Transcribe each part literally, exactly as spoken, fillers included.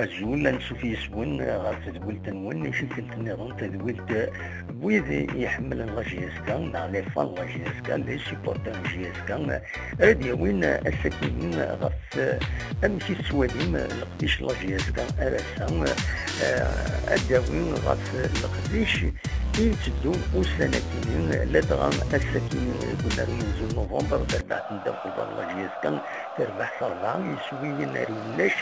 Azul, ansuf yes-wen ɣer tedwilt-nwen, i tikkelt nniḍen, tadwilt n wid iḥemmlen la J S K, neɣ les fans n la J S K, les supporters n J S K. Ara d-yawin ass-akini ɣef amek i tettwalim leqdic n la J S K ar ass-a, eh, ad d-awi ɣef leqdic i yetteddu ussan-akini, ladɣa ass-akini deg unnar umenzu n november, tarbaɛt n ddabex uḍar n la J S K, tarbaɛt rebɛa iswiyen ar ulac,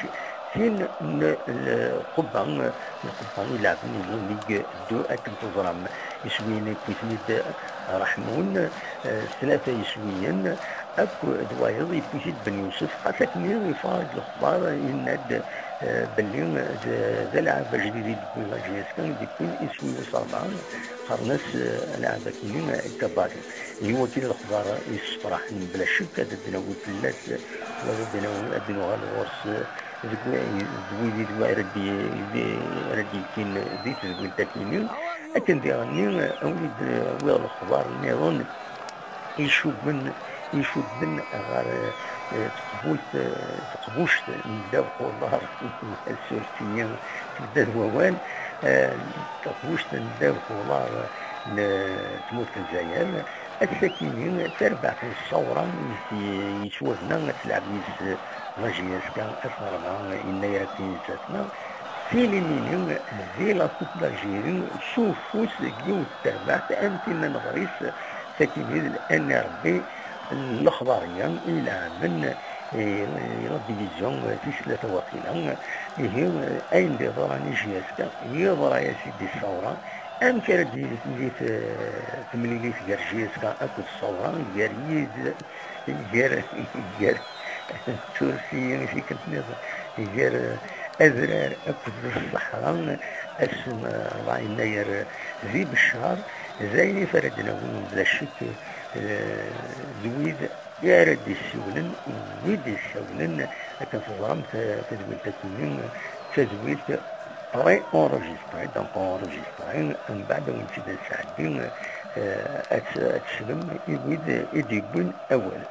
tin n lqubba, lqubba ileɛben i Ligue deux akken teẓram. Iswiyen yewwi-ten-id Raḥmun, eh, s tlata iswiyen, akk d wayeḍ yewwi-t-id Ben Yusef. Ɣas akken iffeɣ-d lexbar, yenna-d, eh, belli d, d alɛab ajdid i d-yewwin la J S K, i d-yewwin iswi wis rebɛa, qqaren-as, eh, alɛab akini, eh, kabari. Ihi wagi d lexbar yessefraḥen, bla ccek ad d-nawi fell-as, wala ad d-nawi, ad d-nuɣal ɣur-s, eh, deg wi-, d wid i d-, ara d-, d-, ara d-yekkin di tedwilt akini. Akken diɣenni, eh, awi-d, eh, awiɣ lexbar nniḍen icubben, icubben ɣer, eh, teqbult, eh, teqbuct n ddabex uḍar, suref-iyi, tebda d wawal, eh, teqbuct n ddabex uḍar n tmurt n Lezzayer. Ass-akini, tarbaɛt n ṣṣawra i s-, yettwabna ad telɛeb yis-s la J S K ass n rebɛa, yennayer akkin zdat-neɣ, tilimini di la Coupe d'Algérie s ufus deg yiwet n terbaɛt am tin n ɣer-is, sakini d N R B n lexbariya i ileɛben i, i la division tis tlata waqila. Ihi, ayen d-iḍran i J S K, yeḍra-yas-id i ṣṣawra. Amek ara d-tili t-, temlilit gar J S K akked ṣṣawra, gar yid-, gar, gar tursiyin i tikkelt nniḍen, gar adrar akked ṣṣeḥra, ass n rebɛa yennayer di Beccar, d ayen i ara d-nawi bla ccek, eh, d wid i ara d-yessiwlen, wid yessawlen, akken teẓram ta-, tadwilt akini, d tadwilt préenregistrée, donc enregistrée, mbeɛd ad wen-tt-id nesɛeddi, eh, ad tt-, ad teslem i wid i d-yewwin awal.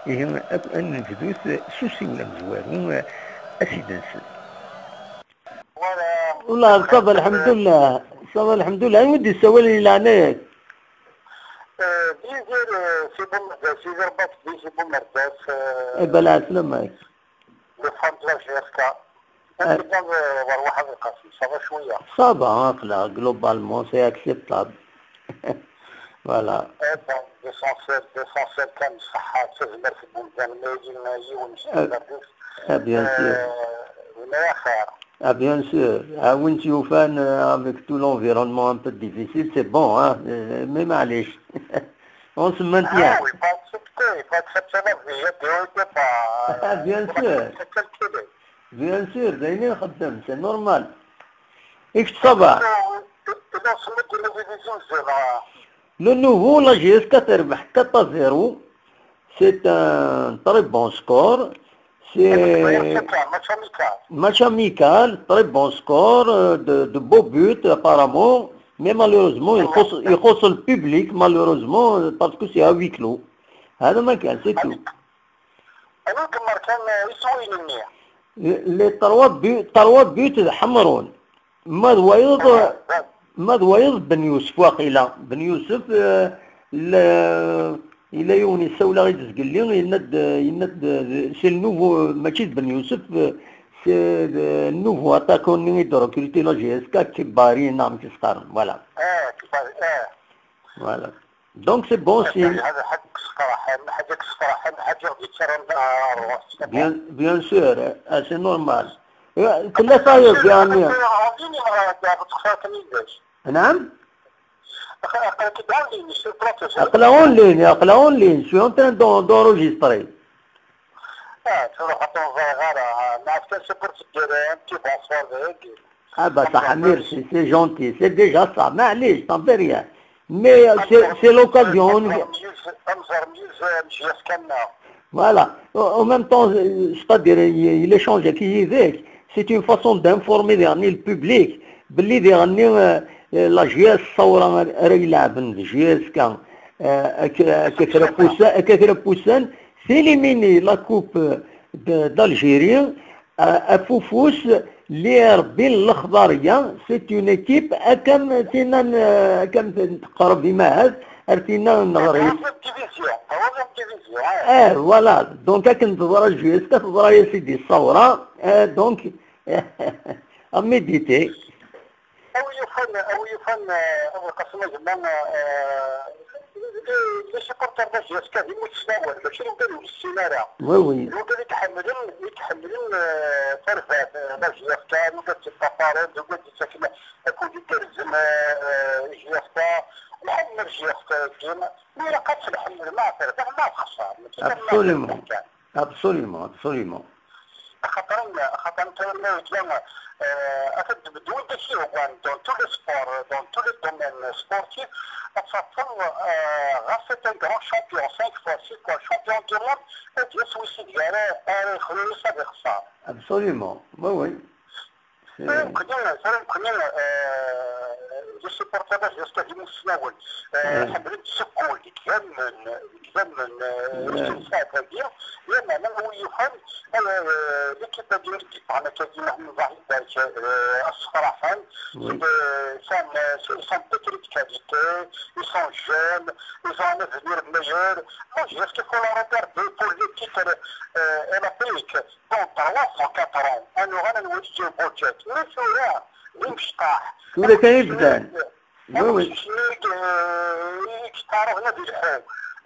Ihi, ad, ad nebdut s usiwel amezwaru, eh, a sidi-nsen. Ula, ça va, lḥemdullah. Ça va, lḥemdullah. Anwa i d-yessawalen, i leɛnaya-k? Eh, d Yidir, eh, si Bumerdas, Yidir Basdi si Bumerdas, eh, Eh ben, lɛeslama-k. Le fan de la J S K. Eh. Akken kan, eh, war Waḥed Lqasim, ça va cwiya. Ça va, aql-aɣ, globalement, c'est acceptable. Voilà. Eh ben, l'essentiel, l'essentiel kan ṣṣeḥḥa, d tazmert n wemdan, ma yili yiwen s Eh, tazmert-is. Eh, bien sûr. Eh, d laxir. Ah, bien sûr. Ah, win t-yufan, euh, avec tout l'environnement un peu difficile, c'est bon, hein. Euh, mais maɛlic. On se maintient. Ah oui, faut accepter, faut accepter la vie, il y a des hauts et des bas. Ah, bien sûr. C'est calculé. Bien sûr, d ayen i nxeddem, c'est normal. I kečč, ça va? Le Nouveau, la J S K terbeḥ quatre à zéro. C'est un très bon score. C'est match amical. Match amical, très bon score, euh, de, de beaux buts apparemment. Mais malheureusement, il faut, il faut le public, malheureusement, parce que c'est à huis clos. هذا ما كان, c'est tout. Anwa i yemmar kan, eh, iswiyen-nni? Les trois buts, trois buts d Ḥemrun. Ma d wayeḍ, ma d wayeḍ Ben Yusef waqila. Ben Yusef, eh, le-, yella yiwen yessawel-aɣ-id zgelli, yenna-d, yenna-d, eh, c'est le nouveau, mačči d Ben Yusef, eh, c'est le nouveau attaquant-nni i d-recruter la J S K, Kibari, neɣ amek i s-qqaren, voilà. Eh, Kibari, eh. Voilà. Donc c'est bon signe. هذا حاجة تفرح، حاجة تفرح، حاجة غادي تسرى الروح. Bien, bien sûr, ah, c'est normal. Eh, tella tayeḍ, yeɛni. نعم؟ Aql-aɣ en ligne, aql-aɣ en ligne, je suis en train d'en-, d'enregistrer. Ah, تروح تنظر غير، ah, نعرف كان سبرت الدير، un petit bonsoir de هيك. Ah bah, ça, merci, c'est gentil, c'est déjà ça. معليش, ça ne fait rien. Mais, euh, c'est, c'est l'occasion. Voilà. En même temps, euh, c'est-à-dire, euh, l'échange qui est avec, c'est une façon d'informer, يعني, le public. Belli, يعني, euh, euh, la J S K, la J S K, euh, avec, euh, avec Kefra Poussin, avec Kefra Poussin, s'éliminer la Coupe de, d'Algérie, euh, à Foufous, Li Rebbi n lexḍer-ya, c'est une équipe, akkam tinna n, akkam teqreb imahat, ar tinna n Ɣris. Troisième division, troisième division, ah. Eh, voilà. Donc, akken teḍra J S K, teḍra-yas-id i Ṣawra. Eh, donc, à méditer. Awi yufan, awi yufan, eh, Abu Lqasim, a gma, eh, les supporters de la J S K d imusnawen, mačči d wigad ur nessin ara. Oui, oui. D wigad i iḥemmlen, i iḥemmlen, eh, tarbaɛt, eh, la J S K, d wigad yeṭṭafaren, d wigad yettaken akud igerrzen, eh, eh, i J S K. Nḥemmel J S K-agi, ma ilaq ad tt-nḥemmel, ma terbeḥ, ma texṣer. Mačči d aman kan. Absolument. Absolument, absolument. Axaṭer, axaṭer, euh, atan tebded-d, dans tous les sports, dans tous les domaines sportifs, ad tafeḍ, euh, ɣas atan grand champion, cinq fois, six fois champion du monde, ad d-yas wis ideg ara, ara yexlu, ad ixṣer. Absolument, oui, oui. Tura nekkni, tura nekkni, euh, les supporters de la J S K d imusnawen, euh, ḥemmlen-t seg wul, deg idammen, deg idammen, euh, n tagi, lameɛna wi yufan, euh, l'équipe-agi i d-yeffɣen akkagi, Mehmed Allah ibarek, euh, ad sefraḥen, c'est de, c'est un, euh, c'est, c'est un pétri de qualité, ils sont jeunes, ils ont un avenir meilleur. Moi, je pense qu'il faut la regarder pour le titre, euh, olympique. Dans trois ans, quatre ans, ad nuɣal ad nwali budget. Mais tura, d imecṭaḥ. Tura kan i bdan. Oui, oui. Amcic-nni, euh, i yettɛaraḍen ad ilḥu.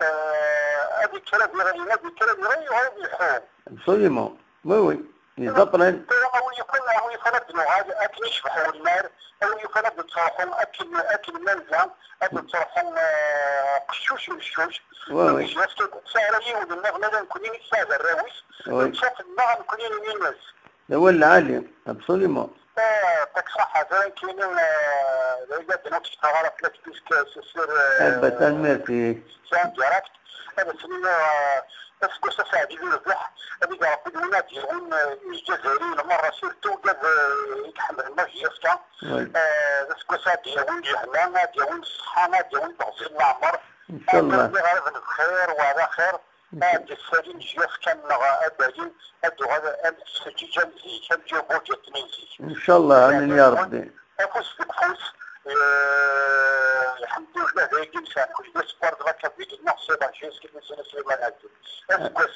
Euh, ad yekker ad iɣ-, ad yekker ad iɣ-, ad ilḥu. Absolument. Oui, oui. Yeẓẓa plan. Tura, a wi yufan, a wi yufan ad nuɣal akken yecbeḥ wennar, a wi yufan ad nettruḥu akken, akken ma nella, ad nettruḥu, euh, qeccuc meccuc. Oui, oui. Parce que ur nesɛi ara yiwen nniḍen, ala nekkni i nesɛa d arraw-is, oui, nettat-nneɣ nekkni nni-ines. D awal lɛali, absolument. Eh, ṭak ṣaḥa, tura nekkini, eh, d ayla-d ur ttfeɣ ara fell-ak puisque c'est sur, eh, eh, ben, tanemmirt-ik. C'est en direct. Ad as-nini, eh, aseggas aseɛdi d urbeḥ, ad ig Rebbi d win ad d-yawin, eh, Ijazayen merra, surtout wigad, eh, i iḥemmlen la J S K. Oui. Eh, d aseggas ad d-yawin lehna, ad d-yawin ṣṣeḥḥa, ad d-yawin teɣzi n leɛmer. Inchallah. Ad d-yawin aɣrib n lxir, wa d axir. Ad d-issalin J S K-nneɣ, ad d-alin, ad d-uɣal, ad d-tettfeǧǧiǧ am zik, ad d-yuɣ budget-nni n zik. Inchallah, amin ya Rebbi. Afus deg ufus, eh, lḥemdullah, d ayagi nesɛa kullec d espoir de la Kabylie-nneɣ, c'est la J S K, c'est la Slimane Azem. Aseggas,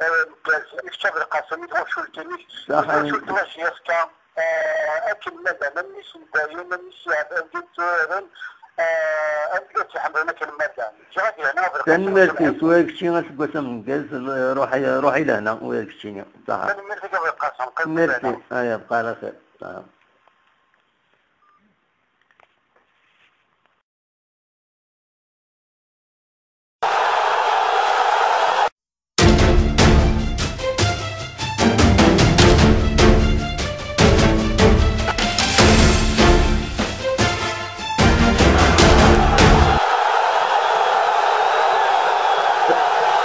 eh, ameggaz, i kečč a Belqasem, i twacult-inek, i twacult n la J S K. Eh, akken ma llan, am Miss Mbayen, am Miss Yeɛban, d imturaren, eh, am wid tt-iḥemmlen akken ma llan. Ǧǧiɣ-ak lehna, a Belqasem. Tanemmirt-ik, wa kečči aseggas ameggaz, ruḥ, ruḥ i lehna, wa keččini. Ṣaḥa. Tanemmirt-ik a Belqasem, qqim di lehna. Merci, aya, bqa ɛla xir. Ṣaḥa.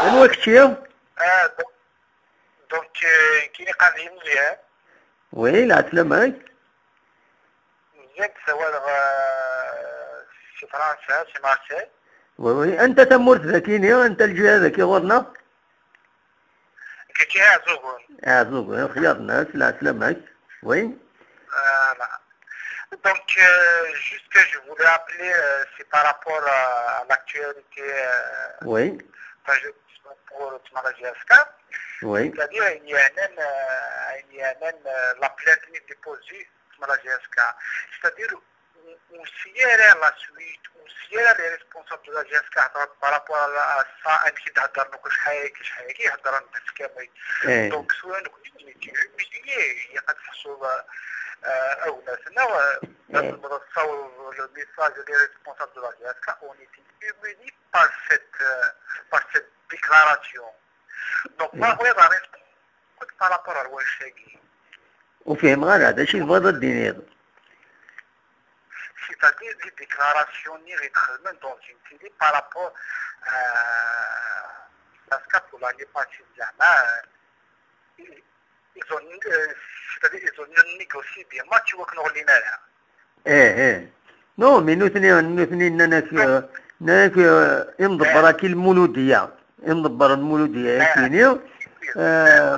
Anwa kečči? Ah, donc, donc, euh, kini qadi Meẓyan. Oui, lɛeslama-k. Meẓyan, ssawaleɣ, euh, si Fransa, si Marseille. Oui, oui. Anta tamurt dagini? Anta lǧiha dagi ɣur-neɣ? Kečči Iɛeẓẓugen. Iɛeẓẓugen, xyar-nnes, lɛeslama-k. Oui. Voilà. Donc, euh, juste que je voulais appeler, euh, c'est par rapport à, à l'actualité, euh, oui, enfin, je, pour le Tmara J S K. Oui. C'est-à-dire, il y a un, euh, il y a un, euh, la plainte est déposée Tmara J S K. C'est-à-dire, ur nesɛi ara la suite, ur nesɛi ara les responsables de la J S K par rapport à la, à ça, amek i d-heddren akk acḥal akka, acḥal akka i heddren d kamel. Eh. Donc, tura nekkni, on est humiliés, ilaq ad tḥessuḍ, euh, agmat-nneɣ, euh, eh, ad tessawḍeḍ le message des responsables de la J S K, on est humiliés par cette, euh, par cette déclaration. Donc, eh, ma bɣiɣ ad responsables par rapport à wannect-agi. Ur fhimeɣ ara, d acu i tebɣiḍ ad d-tiniḍ? C'est-à-dire des déclarations-nni i d-xedmen dans une télé par rapport à la SCAP ou l'année passée, zeɛma, euh, ils ont, euh, c'est-à-dire ils ont négocié des matchs i wakken ur llin ara. Eh, eh. Non, mais nutni, nutni nnan-ak, euh, nnan-ak, euh, imḍebber-agi n Lmuludiya. Imḍebber n Lmuludiya, eh, akini, euh,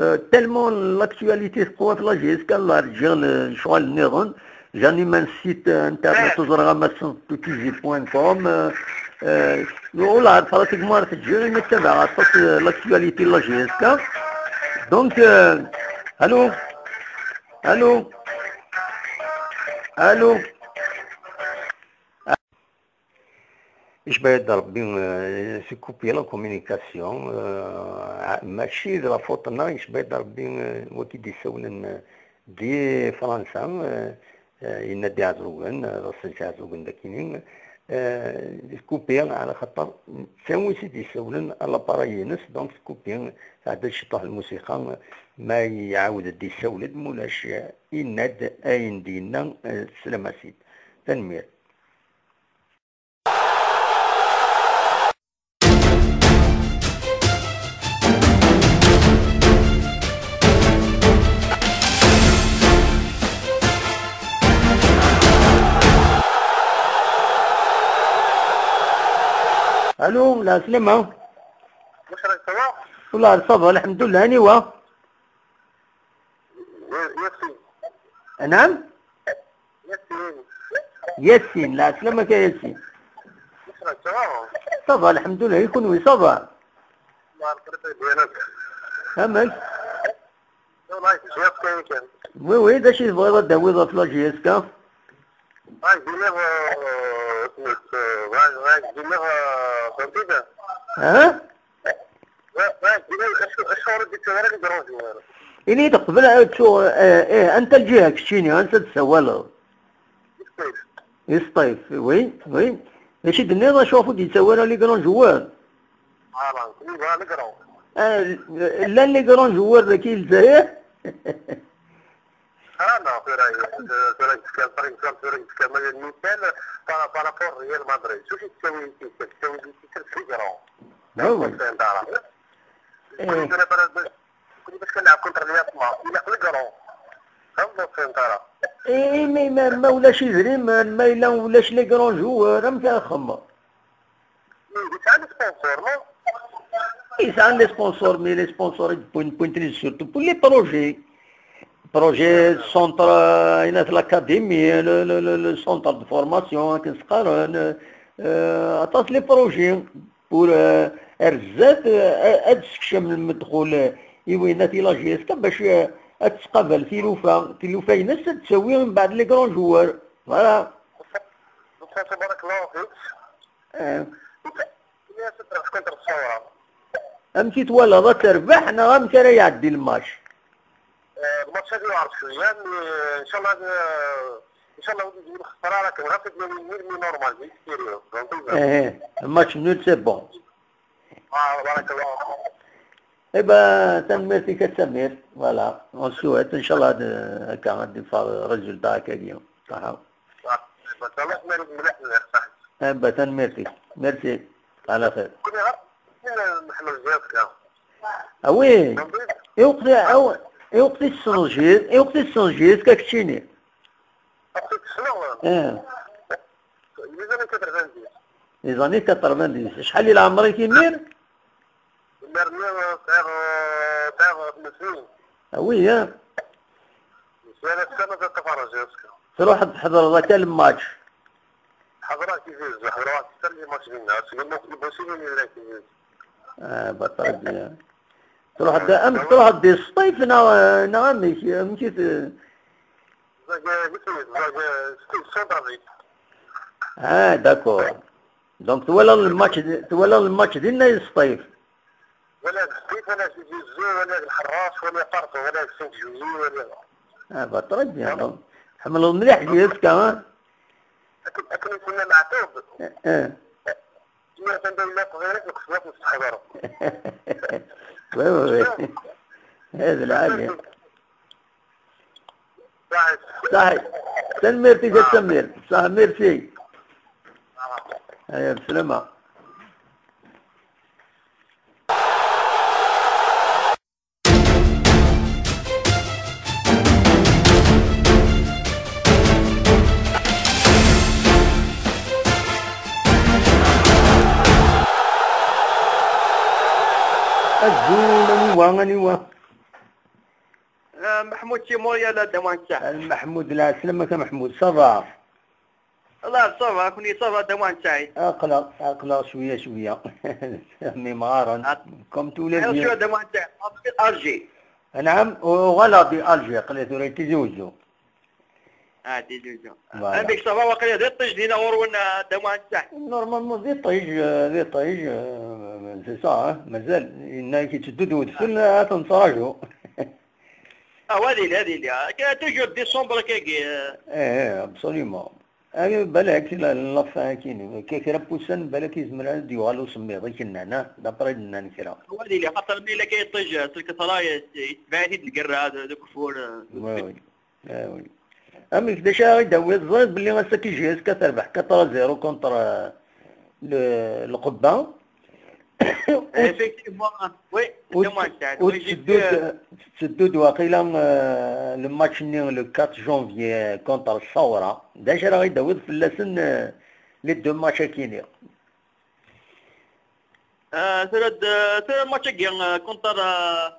Euh, tellement l'actualité teqwa ɣef la J S K, la rǧiɣ lecɣal nniḍen. J'anime un site, euh, internet, ur ẓriɣ ama tessneḍ, T T G point com, euh, euh, ula pratiquement ar teǧǧiɣ imi ttabaɛeɣ aṭas, euh, l'actualité n la J S K. Donc, euh, allô? Allô? Allô? Icba-d Rebbi, euh, c'est coupé la communication, euh, mačči d la faute-nneɣ, icba-d Rebbi, euh, wagi d-issawlen, euh, di Fransa, euh, euh, yenna-d Iɛeẓẓugen, euh, ɣas Iɛeẓẓugen d akini, euh, coupé, ɛla xaṭer d tin i d-issawlen à l'appareil-ines, donc coupé, tɛedda-d ciṭuḥ lmusiqa, ma iɛawed-d issawel-d, mulac, euh, yenna-d ayen d-yenna, euh, teslam-as-id. Tanemmirt. Allô, la Slema. Wala, ça va, alhamdoulilah, aniwa? Yassin. Naam? Yassin. Yassin, la Slema ka Yassin. Ça va, alhamdoulilah, i kunwi, ça va? Amek? Oui, oui, d acu i tebɣiḍ ad d-tawiḍ ɣef la J S K? Bɣiɣ ad d-iniɣ, euh, isem-is, euh, bɣiɣ, bɣiɣ ad d-iniɣ, euh, fhemtiḍ? Ha? Bɣiɣ, bɣiɣ ad d-iniɣ acu, acuɣer ur d-yettawi ara les grands joueurs? Ini-d qbel ad ttuɣ, eh, eh, anta lǧiha keččini, anta d-tessawaleḍ? Isṭif. Isṭif, oui, oui. D acu i d-tenniḍ, acuɣef ur d-yettawi ara les grands joueurs? Voilà, les grands. Eh, llan les grands joueurs daki i Lezzayer? Ah non, tura, tura yefka, par exemple, tura yefka ma lmutal par, par rapport Real Madrid. Ur yettawi tikkal, yettawi tikkal si grand. Ah oui. Ur fhimeḍ ara. Eh. Tura, par exemple, كنا باش كنلعب contre الياس ما، إلا قلق راه. فهمت؟ لا فهمت راه. إيه، mais ما، ما ولاش يدري، ما، ما إلا ولاش les grands joueurs، أم كان خمة. يسعى les sponsors، ما؟ يسعى les sponsors، mais les sponsors يبون، يبون تري surtout pour les projets. Projet centre، آه، هنا في l'académie، le، le، le، le centre de formation، كنسقارن، آه، أطاس les projets. Pour, euh, ar zdat, euh, ad sekcem lmedxul, euh, i winat i la J S K bac, euh, ad tesqabal tilufa, tilufa-ines ad tsawi mbeɛd les grands joueurs. Voilà. Donc, ça, تبارك الله فيك. آه. Amek i twalaḍ, ad terbeḥ neɣ amek ara iɛeddi lmatch? آه، الماتش هذا يعرف شوية، mais إن شاء الله، آه، إن شاء الله وليد يخسر، لكن غير تدوي نيل مي نورمال، مي سيريو. Donc، إيه، الماتش nul c'est bon. آه، بارك الله فيك. إبا، tanemmirt-ik a Samir. Voilà, on souhaite, إن شاء الله، هاد، هكا غادي نفا résultat هكا اليوم. صح. آه، إبا، الله يبارك، مليح، مليح، صح. إبا، tanemmirt-ik. Merci. على خير. كنا غير نحن الجهاز كامل. Ah oui. Donc، إي وقت، أو، إي وقت السنجير، إي وقت السنجير، كاكتشيني. Après, tu sais, euh, إيه. Les années quatre-vingt-dix. Les années quatre-vingt-dix. شحال لي العمر كيمير؟ Dernier, euh, سعيغ، آه، سعيغ خمس سنين. Ah oui, hein. أنا كان نتفرج هكا. تروح تحضر ذاك الماتش. حضرات كيفاش، حضرات حتى الماتش فينا، سيدي، ما كنت بوسيلي ولا كيفاش. آه، بطل بيان. تروح د-، أم تروح دي سطيف نا-، نا أمك، أمك ت-، زاك، قلت لك، زاك، سطيف سان دافيد. آه، d'accord. Donc، تولى الماتش دي، تولى الماتش دي ناي سطيف. ولا سطيف، ولا تيزي وزو، ولا الحراش، ولا طرطو، ولا سانت جوزي، ولا. آه، bah، très bien. Donc، حملوا مليح جيسكا، ها؟ أكيد، أكيد كنا معتوب. آه. ما كان بين الناس غيرك وكسبات مستحضرة. Oui, oui, oui. هذا العالي. صحيح. صحيح. تنميرتي جا تنمير. صح، merci. أيا بسلامة. Azul, aniwa, aniwa? آه، محمود تيمور يا لا دوان تاع. محمود، العسلامة يا محمود، صافا؟ الله صافا، كوني صافا دوان تاعي. أقلق، أقلق شوية شوية. مي مغارن. آه. كوم تو لي أنا شو بيان. دوان تاعي؟ أرجي. نعم، وغلا دي ألجي، قلت له تيزي وزو. آه، تيزي وزو. فوالا. عندك صافا واقيلا دي طيج دينا غور ونا دوان تاعي. نورمالمون دي طيج، آه، دي طيج، آه، سي سا، آه، مازال. إنا كي تدد ودفن، آه، تنتراجو. اه، هذه لي، هذه لي. آه، كاين توجور ديسمبر كاكي، آه. ايه، ايه، ابسوليومون. ايه، بالك لا، لا، فاكين. كي كرا بوسان، بالك يزمر عاد يوغال وسميض، كنا هنا، دابري لنا نكرا. هذه لي، خاطر ملي لا كاين طيج، تلك ثرايا، يتبعث القرة هذا، ذوك فور، آه، وي، وي. آه، وي. أمك داش غادي داوي، تظن بلي غاسا كي جي اس كتربح أربعة صفر كونتر، آه، ل-، القبة. Effectivement, oui, وت-، c'est dommage, ça. Oui, j'ai vu, euh, وتسدود، تسدود واقيلا، آه، الماتش ني لو أربعة جانفي كونتر الثورة. داش راه غيدوي فلاسن، آه، لي دو ماتش كيني. آه، ثلاث، آه، ثلاث ماتش كي، آه، كونتر، آه،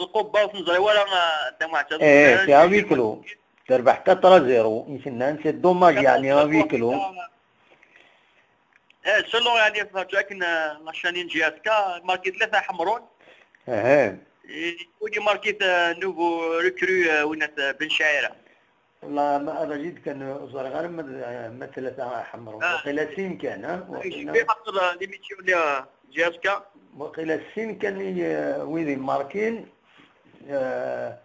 القبة وفي نزري ولا، آه، دو ماتش. ايه، في هافي كلو. تربح أربعة صفر. يسنان، سي دوماج، يعني، هافي كلو. ايه، سلو يعني، فهمت لكن، آه، لاشانين جي اس كا، ماركي ثلاثة حمرون. اها. إيه، ودي ماركي، آه، نوفو ريكرو، آه، وناس، آه، بن شعيرة. والله ما أرى جد كان زرغار ما، ما ثلاثة حمرون. آه. وقيلا سين كان، ها؟ إيه، وقيلا في حق ال-، ليميسيون ديال جي اس كا. وقيلا سين كان ي-، ويدي ماركين، آه،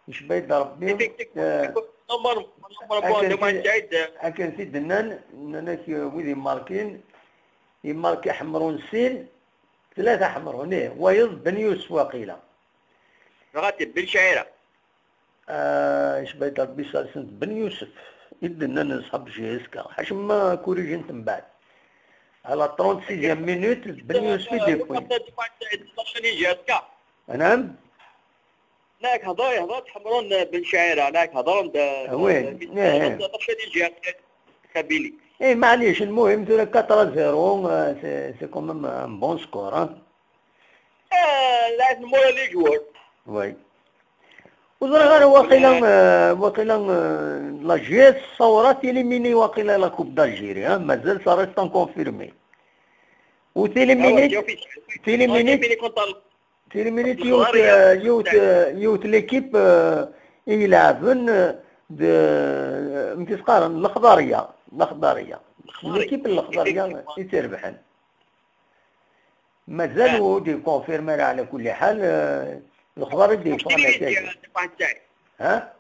مش بعيد ربي. إيه، في، في، آه، في، نمبر، نمبر بون، أكن دو مان سي-، سعيد. أكن سيد النان، ناناك ويدي ماركين، يماركي حمرون سين، ثلاثة حمرون، إيه، ويض بن يوسف وقيلا. غاتب بن شعيرة. آه، إيش بغيت ربي سالسنت بن يوسف. إذن أنا نصحاب جي اس كا. حاش ما كوريجنت من بعد. على trente-sixième minute، بن يوسف يديبوي. لاشاني جي اس كا. نعم. هناك هضر، هضر تحمرون بن شعيرة، هناك هضر ب-، آه، وين؟ ب-، إيه. لاشاني جي اس كا. خبيلي. إيه، معليش، المهم، ثورة quatre zéro، آه، سي، سي كومام ان بون سكور، ها؟ آه، لعب مورا لي جوار. وي. وزرا غير واقيلا، آه، واقيلا، آه، لا جي اس صورات إليميني واقيلا لا كوب دالجيري، ها؟ مازال سا ريست ان كونفيرمي. وتيليميني، تيليميني، تيليميني يوت، آه، يوت، آه، يوت ليكيب، آه، يلعبن، آه، د-، آه، مكيس قارن، الأخضرية، الأخضرية. ليكيب الأخضرية يتربحن. مازال آه. ودي كونفيرمي على كل حال، آه، الخبر اللي واش يفعل تيليفيزيون هكاك. تبع تاعي؟ ها؟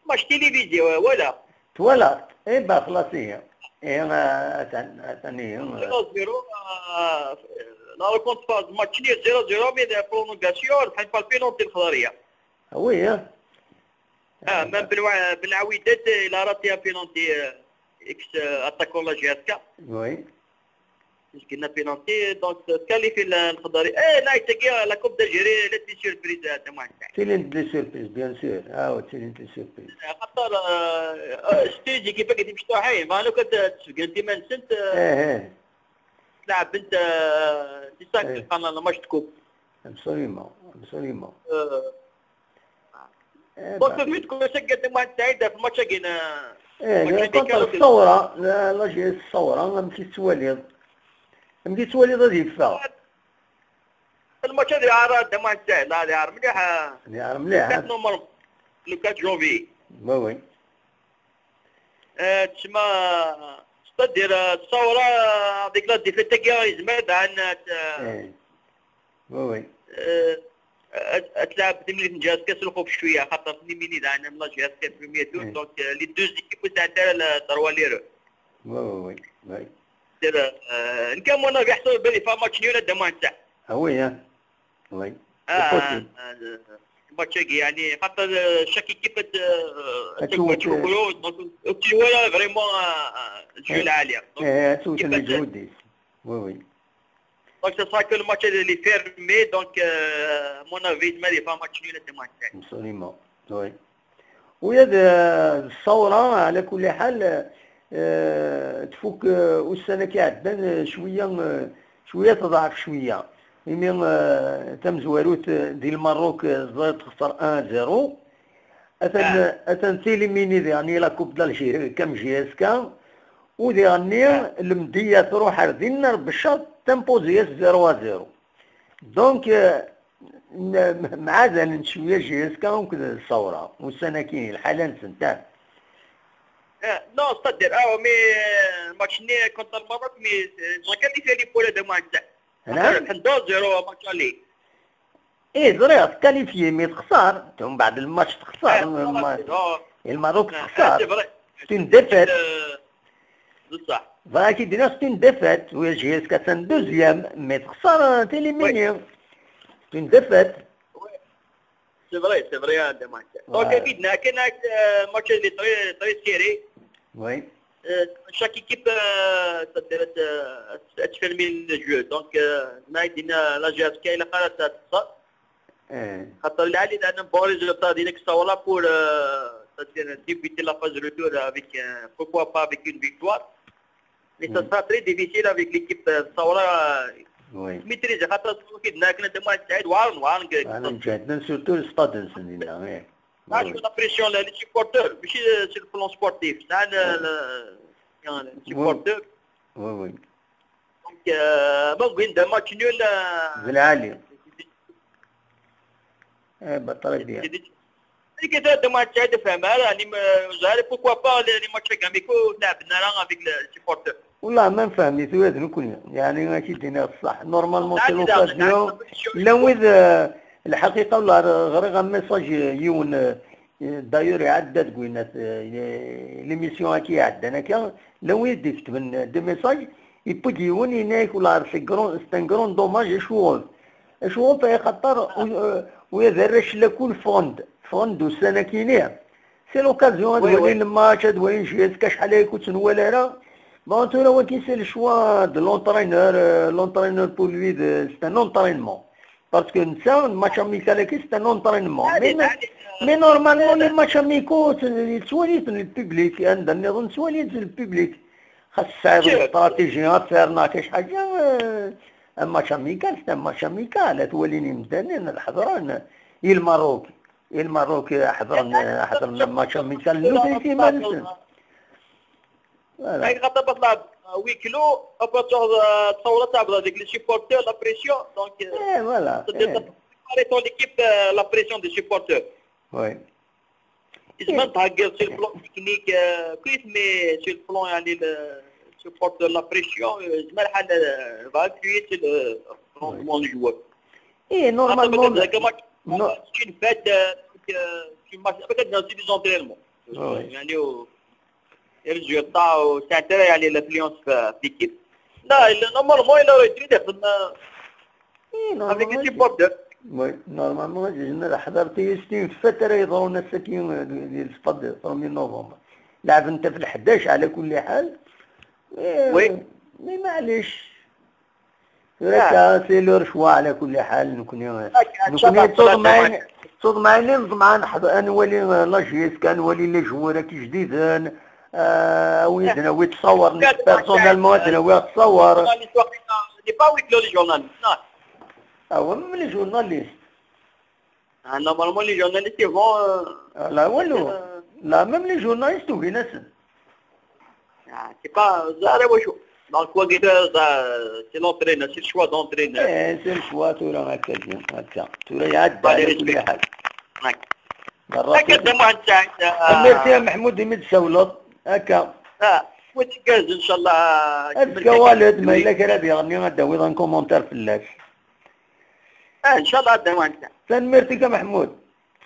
ماتش تيليفيزيون ولا؟ توالات؟ إيه با خلاص هي. إيه، آه، أتن-، أتني، آه. zéro zéro، آه، لا ريكونت فاز ماتش نيل zéro zéro، مي لا برولونغاسيون، بحال بحال بينالتي الخضرية. وي، آه. آه، من بن وع-، بن عويدات، إلا راتي بينالتي، آه، إكس، آه، أتاكون لا جي اس كا. وي. مش قلنا بينالتي، دونك كاليفي ال-، الخضري. إيه، لا، يتقي لا كوب دالجيري، لا دي سيربريز، هذا ما عندك. سي لين دي سيربريز، بيان سور. آه، سي لين دي سيربريز. خاطر، آه، آه، ستيجي كيف قاعد يمشي طاحين، ما لو كنت تسبق أنت ما نسنت، آه، إيه، إيه. تلعب بنت، آه، تساك إيه. القناة، لا ماتش تكوب. ابسوليومون، ابسوليومون. آه. إيه، دونك با. في تكون سجلت مع السعيدة في الماتش كاين، آه، إيه، ماتش كونتر كانوا الثورة، لا، لا جي الثورة، ما مشيت تواليض. ما مشيت تواليض هذه الفا. الماتش هذه عار، هذا ما نساه، لا، هذه عار مليح، آه. هذه عار مليح، آه. كانت نومر لو أربعة جانفي. وي، وي. آه، تسمى، ستادير، آه، الثورة، هذيك لا ديفيت تاعي يزمر عن، آه، إيه. وي، وي. آه، آه، تلعب ثمانية جهاز كاس الخوف شوية، خاطر ثمانية دعنا من لا جهاز كاس بروميير تور، إيه. دونك، آه، لي دو زيكيب تاع تاع لا تروا ليرو. وي، وي، وي، وي. دير، آه، نكمل أنا يحصل بالي فما ماتش نيول هذا ما نتاع. آه، وي، آه. وي. آه، سي بوسيبل. آه، آه، ماتش هاكي يعني، خاطر، آه، شاكي كيف ت-، آه، هاتشو تشوف، تشوف وت-، كلو، دونك، تشوف ولا فريمون، آه، آه، الجو إيه. العالية. دونك، إيه، هاتشو كيف تنجم ت-، وديس. وي، وي. دونك، سا سرا كو الماتش اللي فيرمي، دونك، آه، مون افي، ما لي فا ماتش نيول، سي ماتش. ابسوليومون، وي. ويا د-، الثورة على كل حال، آه، تفوك، آه، والسنة كي عدان، آه، شوية، آه، شوية تضعف شوية. Imi, eh, tamezwarut, eh, di Lmerruk, eh, ẓriɣ texser un zéro. Atan, atan tilimini diɣen la Coupe d'Algérie, comme J S K. U diɣen-nni, Lemdiya truḥ ar din, ar Beccaḍ, timpozi-as zéro à zéro. Donc, eh, n-, mɛadalen cwiya J S K akked Ṣṣawra. Ussan-agi, lḥala-nsent, ah. Eh, non, c'est-à-dire, ah, mais, euh, match-nni contre le Maroc, mais, euh, ils ont qualifié les poulets de match. Hna? Rebḥen deux zéro match aller. Eh, ẓriɣ, tkalifyi, mais texṣer. Mbeɛd lmatch texṣer. Eh, ma-, oh. Lmerruk, eh, texṣer. Eh, c'est vrai. C'est une défaite. Euh, c'est ça. Voilà, qui dit, c'est une défaite. Oui, J S K, c'est un deuxième, mais texṣer, euh, t'es éliminé. Oui. C'est une défaite. Oui. C'est vrai, c'est vrai, un des matchs. Donc, voilà. Évidemment, كاين، آه، match اللي très, très serré. Oui. آه، chaque équipe، آه، c'est-à-dire، آه، تفرمي le jeu. Donc، آه، ما يدينا la J S K إلا قالت تتصل. إيه. خاطر العالي لأن bon résultat ديالك ça voilà pour، آه، c'est-à-dire débuter la phase retour avec، آه، pourquoi pas avec une victoire. Mais ça sera très difficile avec l'équipe، آه، الثورة. Oui. Maîtriser، خاطر كي دنا كنا دموع السعيد وعارن، وعارن كي أنا مجهدنا surtout le stade نسن دينا، إيه. Ah, oui. La pression, les supporters, ماشي sur le plan sportif. Ça, le, le, les supporters. Oui, oui. Donc, euh, bon, وين دار match nul، آه، بالعالي. إيه، bah، très bien. كي تهدم واحد الشيء تفهم، يعني، ما، زعما، pourquoi pas les, les matchs amicaux نلعب نرى avec les supporters. والله ما نفهم، يتوازن كل، يعني، ماشي دينا الصح. Normalement، c'est l'occasion. لا، وإذا الحقيقة، والله، غريغ un message، يون، آه، d'ailleurs، يعدى تقولنا، آه، l'émission هاكي يعدى، أنا كان، لو يدي كتبن des messages، يبدي يون يناك، والله، c'est grand، c'est un grand dommage، شغل. شغل في خطر، آه، ويا ذا الرش لكل فوند، فوند والسنة كينيا. C'est l'occasion، هاد oui، ولي oui. الماتش، هاد ولي نجي، هاد كاش حاليا كنت نوال راه. Bon، تو راه ولكن c'est le choix de l'entraîneur، آه، l'entraîneur pour lui، de، c'est un entraînement. Parce que نسا، match amical هاكي، c'est un entraînement. Mais, mais normalement، les matchs amicaux، ت-، يتسواليت le public، عندنا نظن سواليت le public. خاص تساعد الاستراتيجية، تسير ناقش حاجة، آه، un match amical، c'est un match amical، توليني مدانين الحضران، إي الماروك، إي الماروك حضرن، حضرن match amical، لو تيتي ما نسن. Voilà. هاي خاطر بطلع وي كلو، تصور تعبر هذيك les supporters، la pression، donc، إيه، voilà، إيه. Ton équipe، la pression des supporters. Oui. زعما تهكر sur le plan technique، آه، كويس، mais sur le plan، يعني، le support de la pression، آه، زعما الحال، آه، va appuyer sur le rendement du joueur. إيه، normalement، c'est une fête، آه، donc، آه، c'est match، c'est des entraînements. يعني، و، les résultats، و c'est intérêt، يعني، l'influence في، في l'équipe. لا، il، normalement، il aurait dû يدخل، آه، إيه، avec les supporters. Oui، normalement، جينا حضرتي ستين في الفترة يضرون السكين ديال الصفد premier novembre. لعب أنت في الحداش على كل حال. إيه، oui. Mais معليش. هكا، c'est leur choix على كل حال. نكون، نكون تصدمعين، تصدمعين، نضمع نحضر، نولي la J S K، نولي les joueurs كي جديدين. آه، ويدنا، ويد تصور، personnellement، أنا ويد تصور. Journaliste، واقيلا، n'est pas huis clos les journalistes، non. Ah ouais, même les journalistes. Ah, normalement, les journalistes, ils vont, euh, لا، والو. لا، même les journalistes، وين ناس؟ Ah, c'est pas، زعما واش. Donc، واقيلا، c'est l'entraîneur، c'est le choix d'entraîneur. إيه، c'est le choix، تورا هكا، هكا. تورا يعدي على كل حال. هكا. هكا، دابا واحد الساعة، آه. Merci يا محمود، يمد سولط. هكا. آه، وتكاز إن شاء الله. هذاك والد، ما إلا كان هذا يغني، غدا ويضا commentaire في اللاش. آه، إن شاء الله، دابا واحد الساعة. تنميرتك يا محمود.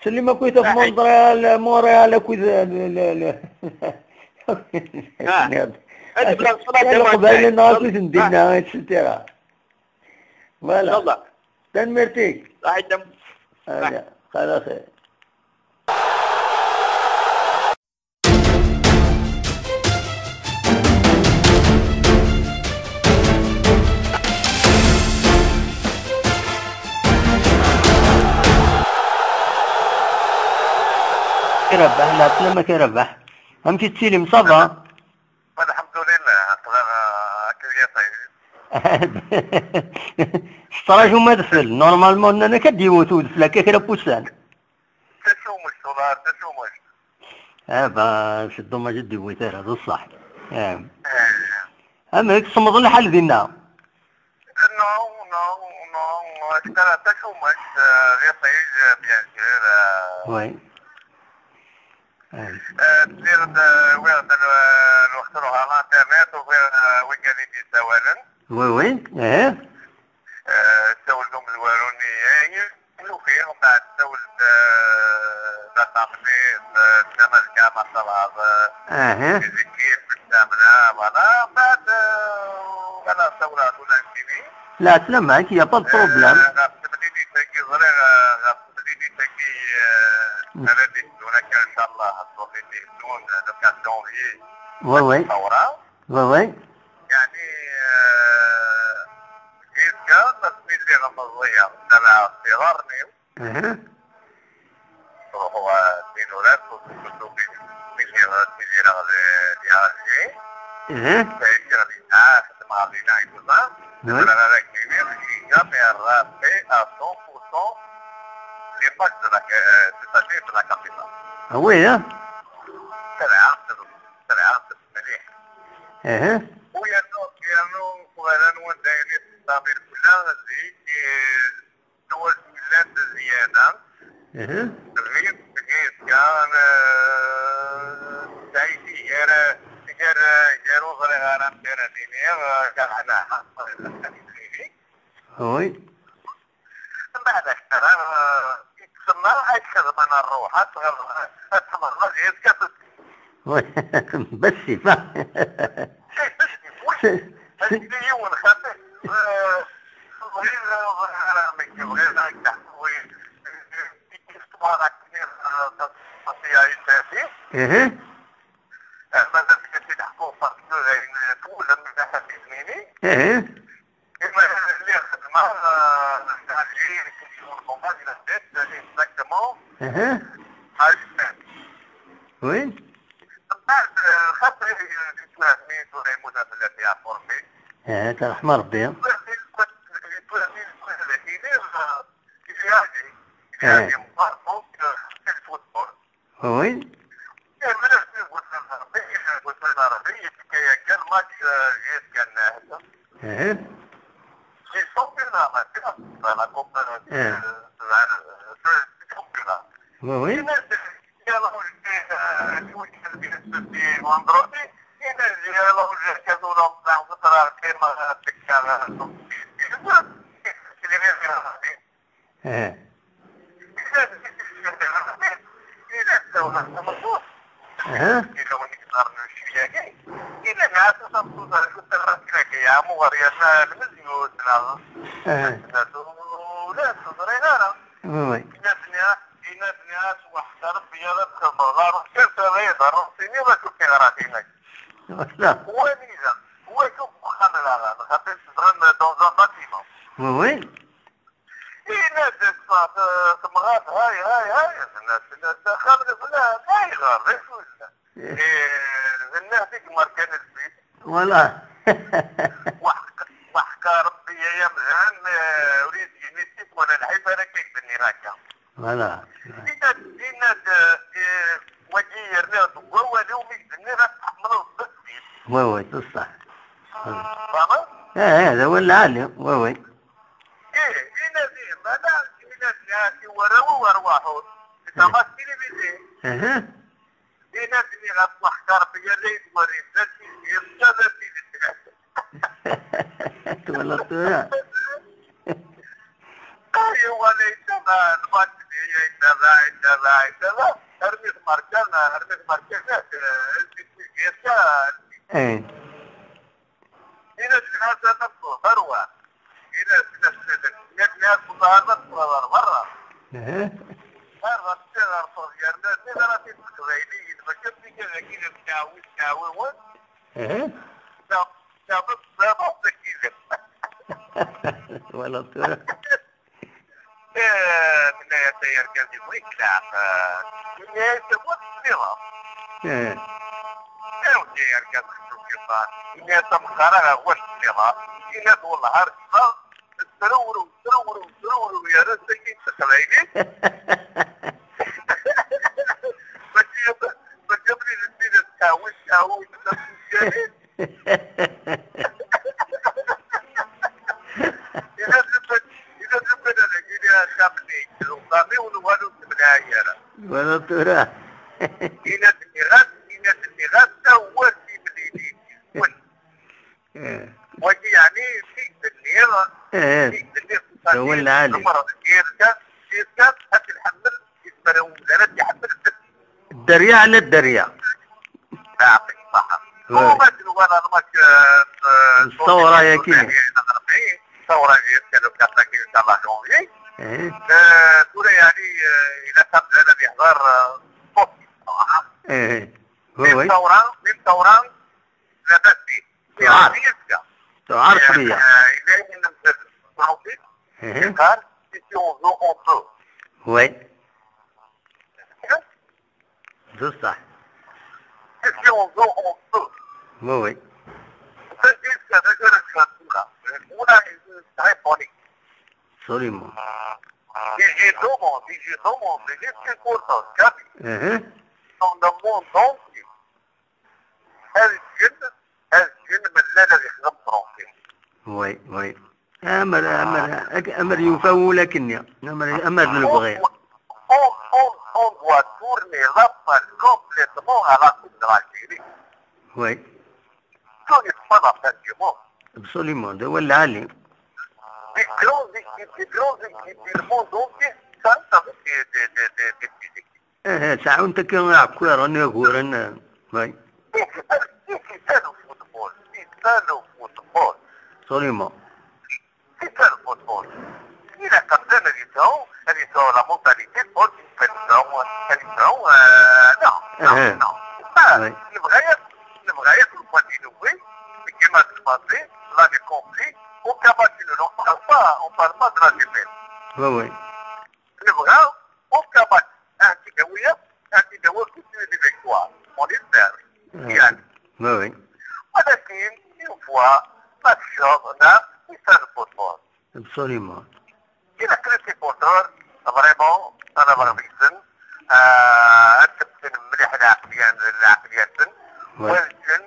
سلم كويتا في مونتريال، مونريال، كويتا، لا، لا، لا. آه. هذا بلا صلاة، دابا واحد الساعة. قبيل نهار كنت ندير، آه. Voilà. إن شاء الله. تنميرتك. راح يتم. هذا، خلاص. كيربح، لا، لا، ما كيربح. فهمتي، تسيلم، صافا؟ الحمد لله، أقدر، آه، أكل يا طيب. Tettṛaǧum adfel. Normalement, nnan-ak ad d-iwet udfel akka kra n wussan. Tacumect, والله, tacumect. Ah, bah, c'est dommage, ur d-iwit ara, d ṣṣeḥ. Ah. Eh. Amek, semmeḍ lḥal dinna? Non, non, non, tara tacumect, eh, d iṭij, eh, bien sûr, eh. Oui. Eh. Eh, tliɣ-d, eh, wwiɣ-d l-, lweqt n l'internet, ufiɣ, eh, wigad i d-yessawalen. Oui, oui, eh. Eh, ssawel-d umezwaru-nni, eh, Nuki, mbeɛd tawel-d, eh, d aṭamni, eh, d tamazga, ma teẓraḍ, eh, aha, les équipes, tamna, voilà, mbeɛd, eh, voilà, tawel-aɣ-d ula d nekkini. La, tlama-k, y a pas de problème. Eh, ɣef temlilit-agi, ẓriɣ, eh, ɣef temlilit-agi, eh, mm, ara d-ihdun akka, incallah, ṣṣut i d-ihdun, eh, le quatre janvier. Oui, oui. Tawra. Oui, oui. Yeɛni, eh, yezga asmi lliɣ meẓẓiyeɣ, ttalaɛeɣ s iḍarren-iw. Mhm. Ruḥeɣ, eh, d inurar, surtout, surtout mi, mi lliɣ ttidireɣ di, di Alger. Mhm. Ttɛiciɣ dinna, xeddmeɣ dinna et tout ça. Oui. Zemreɣ ad ak-d-iniɣ, j'ai jamais rappé à cent pour cent les matchs de la, euh, c'est-à-dire de la capitale. Ah oui, hein? Ttalaɛeɣ-t, ttalaɛeɣ-t. Mliḥ. Aha. U yernu, yernu uɣalan wanda yili ttamiṛ fell-aɣ zik, eh, ttwasfillant zzyada. Aha. Ɣif tgiska, eh, sɛid gar, gar, gar ur ẓriɣ ara amek ara d-iniɣ, eh, gar anaha. Oui. Mbeɛd akka, eh, i tsemma, ay txedmen rruḥ, ad tɣer-, ad txedmeḍ ma d yid-k, ad t-, oui, bas sif, ah. Si, bas sif, oui. Si, si. Ad yili yiwen xaṭi, eh, bɣiɣ, eh, bɣiɣ ara mi bɣiɣ ad k-d-ḥkuɣ, eh, histoire akken, eh, d-, d-, d-, d-, mhm. Eh, mazal ad k-id-ḥkuɣ parce que d ayen, eh, twulem, d aḥad izmini. Mhm. Ima lliɣ xedmeɣ, euh, Alger, c'est une compagnie de tête, exactement. Mhm. Oui. Mbeɛd, euh, xaṭi, euh, di twatin tura yemmut fell-as yeɛfur-nni. Eh, ṛeḥma Ṛebbi. Di twatin, di twatin, euh, il y a des, il y a des morts, donc, euh, c'est le football. Oui. Eh. Ils sont plus dans la, dans la coupe, euh, eh, euh, championnat. Oui, oui. Eh. Eh. Eh. Oui, oui. Voilà. Wanida? Wa-k uxxam daɣen, xaṭi zedɣen dans un bâtiment. Oui, oui. Yenna-d, temɣart, hay, hay, hay, tenna-d, tenna-d, axxam n fulan, ayɣer, d acu yellan? Eh. Eh, d nnehd i imerkan lbit. Voilà. Weḥq-, weḥqa Rebbi ay amdan, eh, ur yezgin i ssif wala lḥif ara k-d-nniɣ akka. Voilà. Yenna-d, yenna-d, eh, wagi yerniɣ deg wawal-iw mi k-d-nniɣ ad tḥemmleḍ bessif. Oui, oui, d ṣṣeḥ. Tfehmeḍ? Eh, eh, d awal lɛali, oui, oui. Ih, inadi, mala, inadi, a si warraw-iw arwaḥ-ur. Di tamaskil i bidi. Aha. Inadi ɣef waḥkar, yerra-yi-d warri, d acu, yebda d acu. Twalaḍ tura? Ay, wala yettaba, lbaṭni, yettaba, yettaba, yettaba. Armi tmerkan, armi tmerkan, eh, eh, eh, eh. Ina d-nniɣ-as a Massud, arwa. Ina d-nniɣ-as, ina d-nniɣ-as, wellah, a Massud, ar berra. Aha. Ar berra, ar berra, yerna d-nniɣ-as i teqbayliyin, mačči am tiga dagi, d teɛwi-, teɛwiwen. Aha. Ta-, ta-, ta-, ta-, ta-, Twalaḍ tura? Eh, tenna-yas ay argaz, yebɣa-k leɛqel. Tenna-yas, "Wa tesliḍ?" Eh. Eh, wadda ay argaz, xeddem-, Ini-as ameqqar ara ɣer wacu nniḍen. Ini-as wellah ar ssma, trewrew, trewrew, trewrew, yerra-d tagi s teqbaylit. Mačči, mačči abrid n tidak, tɛawed, tɛawed, tɛawed. Ila d lukan, ila d lukan ad ak-iniɣ axxam-nni, uxxam-iw n walu n temlaɛi ara. Wala tura. Ila d-nniɣ-as, ila d-nniɣ-as, tawa timlilin. Wen. Eh. Wagi yeɛni, zik d-nniɣ, eh, zik d-nniɣ, d awal lɛali. Lemmer d yirka, yirka, ad t-nḥemmel, yezmer umdan ad t-iḥemmel. Dderya ɛla dderya. Yeɛṭik ṣṣeḥḥa. Wa. Huma d-nuɣal ar mak, eh, eh, Ṣṣawra yagi. Ṛebɛin, ṣṣawra-agi kan ukafaki, incallah, janvier. Eh. Eh, tura yeɛni, eh, ilaq amdan ad yeḥḍer, eh, ṣṣut ṣṣeḥḥa. Eh. Wa, wa. Min ṣṣawra, min ṣṣawra, labas fih. Tuɛer. Yeɛni yezga. Tuɛer cwiya. Eh, yella ayen nemmzel, eh. Yeqqar, si on veut, on peut. Oui. D ṣṣeḥ. Question, on peut. Oui, oui. C'est juste avec le championnat. Voilà, c'est très poli. Absolument. Si j'ai demandé, si j'ai demandé, les supporters, Gabi, dans le monde entier. Est-ce que, est-ce que, mais là, là, je suis tranquille. Oui, oui. Amer, amer, ak-, amer yufa wul akkenni. Amer, amer d lebɣi. On, on, on doit tourner la page complètement à la Coupe de l'Algérie. Oui. Tout n'est pas la fin du monde. Absolument, d awal lɛali. Des grandes équipes, des grandes équipes du monde entier, ça, ça veut dire des, des, des, des petites équipes. Aha, sɛunt akka iɛekkiren, uguren, way. C'est ça, c'est ça le football. C'est ça le football. Absolument. C'est ça le football. Il a capté le Lion, le Lion, la mentalité, football, le Lion, le Lion, euh, non, non, aha, non. Ah, oui. Le vrai, le vrai, le point de vue, c'est que match passé, là, j'ai compris, au Kabak, on parle pas, on parle pas de la défaite. Oui, oui. Le vrai, au Kabak, un petit peu, oui, un petit peu, oui, c'est une victoire. On espère. Oui. Bien. Oui, oui. ولكن une fois, match, on a, c'est ça le football. Absolument. Ilaq les supporters, vraiment, ad aɣ-rmisen, euh, ad ttebsen mliḥ lɛeqliya-, lɛeqliya-nsen, oui, wa lǧen,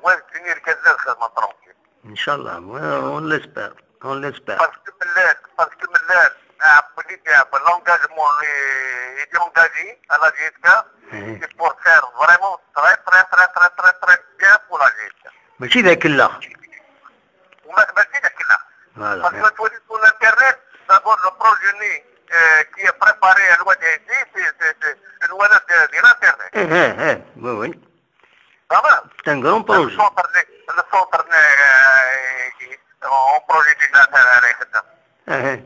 wa lǧen irgazen ad xedmen tranquille. Inchallah, on l'espère, on l'espère. Parce que mellat, parce que mellat, ah, politique, ah, l'engagement est, est engagé à la G S K, oui, c'est pour faire vraiment très, très, très bien pour la G S K. Mačči d akellax. وما تبدل كلها. Voilà. Parce que tu vois sur l'internet, d'abord le projet, euh, qui est préparé à l'Oued Aidzi, c'est, c'est, c'est le Oued de, de l'internet. Eh, eh, eh, oui, oui. Vraiment. C'est un grand projet. Le centre, le, le centre, euh, en projet de l'internet. Eh, eh.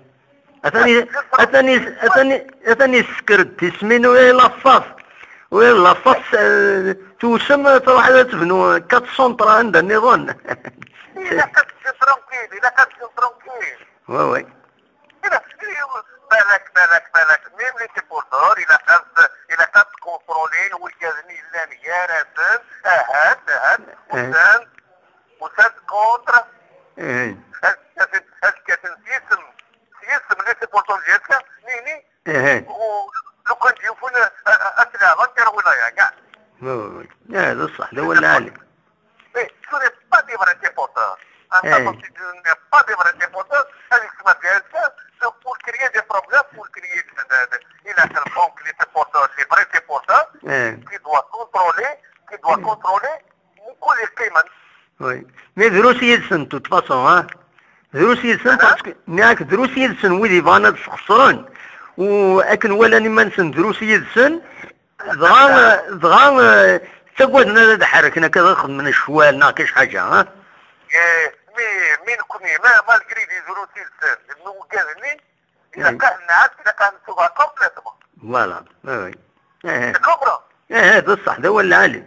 Atan i-, atan i-, atan i-, atan yessker-d tismin u lafaṣ. U lafaṣ, eh, tusem, truḥ ad tebnu quatre centres anda nniḍen. Ilaq ad teččem tranquille, ilaq ad teččem tranquille. Oui, oui. Ilaq, balak, balak, balak, même les supporters, ilaq ad, ilaq ad contrôler, wergazen yellan gar-asen, ahat, ahat, eh, usan, usan contre, eh, ad, ad, ad kkaten s yisem, s yisem les supporters n G S K, nini, eh, u lukan d-yufen a, a, a, ad t-leɛben kra wilaya, kɛa. Oui, oui, oui. Eh, d ṣṣeḥ, d awal lɛali. Mais ce n'est pas des vrais supporters. Un, eh, supporter n'est pas des vrais supporters. Avec ce matériel, c'est pour créer des problèmes, pour créer de, de, de, il a quelconque les supporters, les vrais supporters, eh, qui doit contrôler, qui doit, hmm, contrôler mkul iqqimen. Oui. Mais drus yid-sen, de toute façon, hein. Drus yid-sen, ah, parce que, nniɣ-ak, drus yid-sen wid yebɣan ad sxeṣren. U akken walan iman-nsen drus yid-sen, dɣa, dɣa, eh, ttagaden ad ḥerken akka, ad xedmen ccwal neɣ kra ḥaǧa, ha? Eh, mi, mi nekkni, ma, malgré les drus yid-sen, nugad-nni, ilaq ad nɛass, ilaq ad nettuɣal complètement. Voilà, oui, oui. Eh, eh. Tu comprends? Eh, eh, d ṣṣeḥ, d awal lɛali.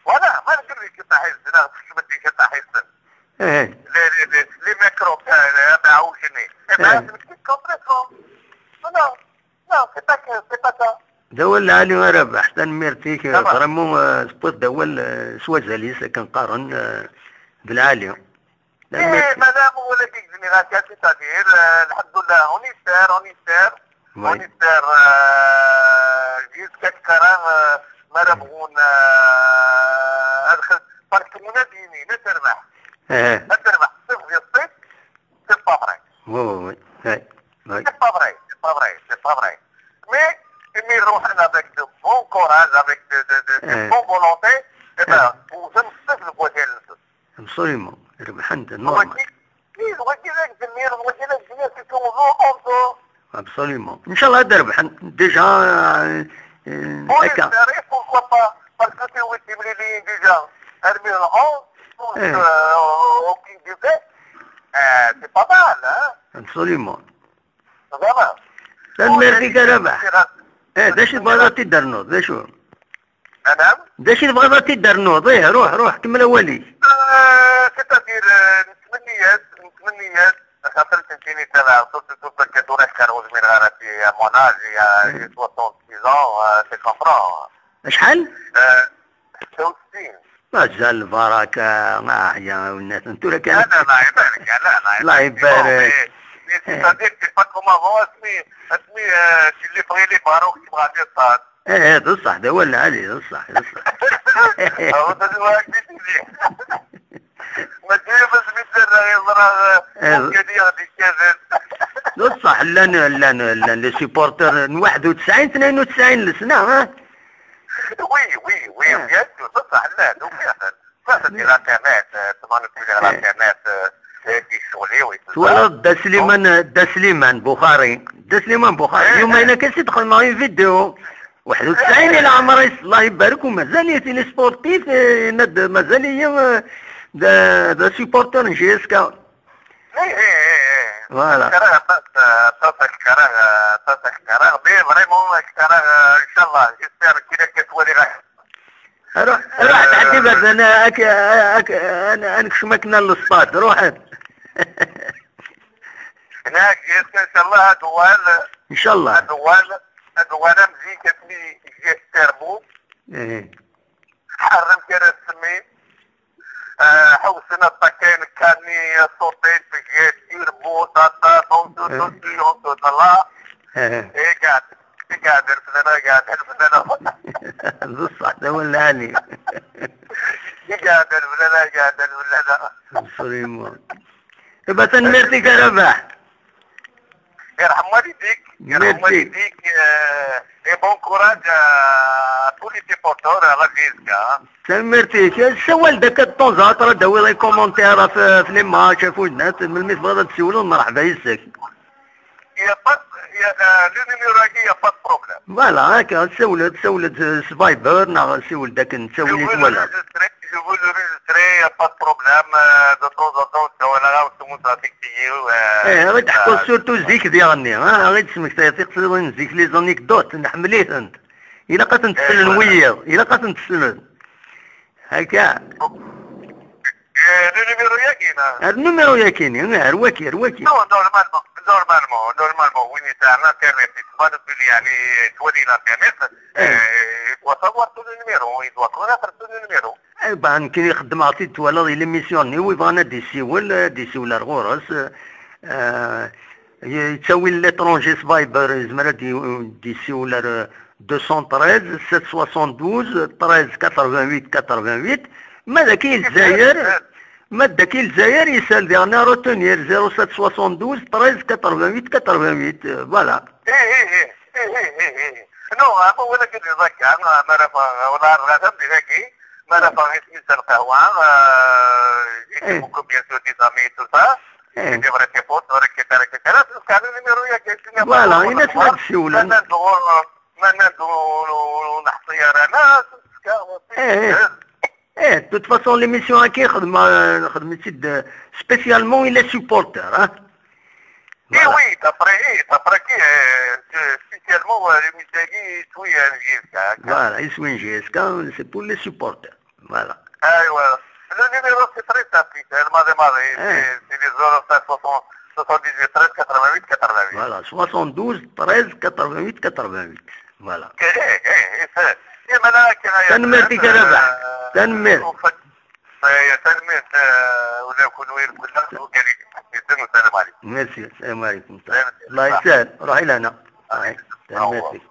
Voilà, malgré que taḥizt, la, txeddem-d taḥizt. Eh. Les, les, les, les microbes, euh, les, les, eh, eh, complètement. Non, non, c'est pas que, c'est pas ça. D awal lɛali a Rabaḥ, tanemmirt-ik, vraiment, euh, tewwiḍ-d awal, euh, s wazal-is, akken qqaren, euh, d lɛali. Tanemmirt. Eh, madame, wala kik zemiɣ akka, c'est-à-dire, euh, lḥemdullah, on espère, on espère, on espère, euh, jusqu'à kra, euh, ma ara bɣun, euh, ad xed-, parce que mon avis, ad terbeḥ. Eh. Ad terbeḥ, c'est vrai, c'est pas vrai. Oui, oui, oui. Ouais, ouais. C'est pas vrai, c'est pas vrai, c'est pas vrai. Mais, mais ils reviennent avec de bon courage, avec de, de, de, de bonne volonté, eh ben, vous aimez le modèle. Absolument. Rebḥen-d, normal. Wagi, wagi d agzemir, wagi d agzemir, c'est qu'on veut, on veut. Absolument. Inchallah ad rebḥen. Déjà, euh, euh, on espère, pourquoi pas, parce que c'est où tu me déjà, deux mille onze, donc, euh, au King du Fait, euh, c'est pas mal, hein. Absolument. Vraiment. Tanemmirt-ik a Rabaḥ. Eh, d acu i tebɣiḍ ad t-id-ternuḍ, d acu? Anam? D acu i tebɣiḍ ad t-id-ternuḍ? Eh, ruḥ, ruḥ, kemmel awal-ik. Euh, c'est-à-dire, euh, nettmenni-as, nettmenni-as, xaṭer nettini tala, surtout, surtout que tura ḥkar ur zmireɣ ara, à mon âge, il y a, j'ai soixante-six ans, euh, tu comprends. Acḥal? Euh, ستة وستين. Mazal lbaraka, ah, ya, ولنات، tura kan. لا، لا، الله يبارك، لا، لا، الله يبارك. Mais, mais c'est-à-dire, c'est pas comme avant, اسمي، اسمي، euh, tu les prends les barons qui vont à des stades. Eh, eh, d ṣṣeḥ, d awal lɛali, d ṣṣeḥ, d ṣṣeḥ. هو هذا الواحد يدير. ما دير بس مثل راه يزرع، eh, ممكن يغدي كذا. D ṣṣeḥ, llan, llan, llan les supporters n واحد وتسعين، اثنين وتسعين lesna, ha? Oui, oui, oui, bien sûr, d ṣṣeḥ, llan, d ṣṣeḥ. Ṣṣeḥ, di l'internet, euh, tu manipules l'internet, euh, euh, di ccɣel-iw et tout ça. Twalaḍ Dda Sliman, Dda Sliman Buxari. Dda Sliman Buxari. Eh, yuma eh. Yella kan si d-xedmeɣ une vidéo. واحد وتسعين i leɛmer-is, Allah ibarek, u mazal-it, il est sportif, eh, yenna-d mazal-iyi, eh, d, d supporter n J S K. Eh, eh, eh, eh. Voilà. Kkareɣ aṭas, eh, aṭas, kkareɣ, eh, aṭas, kkareɣ, mais vraiment, kkareɣ, eh, inchallah, j'espère kra akka twaliɣ. Ruḥ, ruḥ, eh, tɛeddi berdan, ak, ak, an, ad nekcem akken ar lestad, ruḥ. هناك جيت إن شاء الله هاد هو ال-، إن شاء الله. هاد هو ال-، هاد هو أنا مزيك اسمي جيت تيربو. إيه. حرم كان السمين. آه، حوسنا الطكين كاني صوتين في جيت تيربو، طاطا، طوطو، إيه. طوطو، طوطو، طلا. إيه. إيه، قاعد. إيه، قاعد الفنانة، قاعد الفنانة. بصح، ده ولا علي. إيه، قاعد الفنانة، قاعد الفنانة. Absolument. Eh ben, tanemmirt-ik a Rabaḥ. يرحم والديك، يرحم والديك، euh, et bon courage à tous les supporters, à la J S K. Tanemmirt-ik. Ssawal-d akka de temps à autre, ad d-tawiḍ les commentaires ɣef, ɣef les matchs, ɣef wennat, melmi tebɣiḍ ad tessiwleḍ, merḥba yes-k. Il y a pas de, il y a, euh, le numéro-agi, il y a pas de problème. Voilà, akka, ssawel-d, ssawel-d s Viber, neɣ ssiwel-d akken ttawil i twalaḍ. Je veux l'enregistrer, je veux l'enregistrer, il y a pas de problème, euh, de temps en temps, ssawaleɣ-as, ttmuseɣ tikti-iw, euh, eh, ɣi d-ḥku, euh, surtout zik diɣenni, ha, ɣi d-smektayeḍ tiqsiḍin n zik, les anecdotes, nḥemmel-itent. Ilaq ad tent-slen wiyiḍ, ilaq ad tent-slen. Akka. Eh, le numéro-agi, neɣ? Ar numéro-yagi-nni, ar waki, ar waki. Non, normalement, normalement, normalement, win yesɛan internet, yettwali, yeɛni, yettwali l'internet, eh, il doit savoir tous les numéros, il doit connaître tous les numéros. Eh ben, nekkini xeddmeɣ-t-id, twalaḍ, i l'émission-nni, wi bɣan ad d-isiwel, ad d-isiwel ar ɣur-s, eh, yettawil l'étranger s Viber, yezmer ad d-i-, d-isiwel ar, eh, deux cent treize, sept cent soixante-douze, treize quatre-vingt-huit quatre-vingt-huit. Ma d akka i Lezzayer, ma d akka i Lezzayer, yessal diɣen à retenir zéro sept soixante-douze, treize quatre-vingt-huit quatre-vingt-huit. Euh, voilà. Eh, eh, eh, eh, eh, eh, eh. Non, ama wala kan iḍakka, ma ara fa-, wala ar ɣadam di dagi, ma ara fa-, isem-is lqahwa, euh, j'ai beaucoup, bien sûr, des amis et tout ça. Eh. Des vrais supporters, et cetera, et cetera. Parce que le numéro, il y a quelqu'un qui a... Voilà, pas il a de... Ma nnan-d ɣur-, ma nnan-d ur, ur, ur neḥṣi ara, la, c'est ce que... Eh, eh. Eh, de toute façon, l'émission-agi, xedmeɣ-, xedmeɣ-tt-id, euh, spécialement i les supporters, hein. Eh voilà. Oui, d'après, eh, d'après qui, euh, c'est spécialement, euh, l'émission-agi, iswi n J S K, hein. Voilà, iswi n J S K, c'est pour les supporters. Voilà. Aywa. Le numéro, c'est très simple, c'est le matin, matin, eh, c'est, c'est les zéro sept soixante, soixante-dix-huit treize quatre-vingt-huit quatre-vingt-huit. Voilà, soixante-douze treize quatre-vingt-huit quatre-vingt-huit. Voilà. Tanemmirt-ik a Rabaḥ. Tanemmirt. Tanemmirt. Ula kunwi kulla. Merci. Salam alaikum. Allah yesɛed. Ruḥ ilana. Tanemmirt-ik.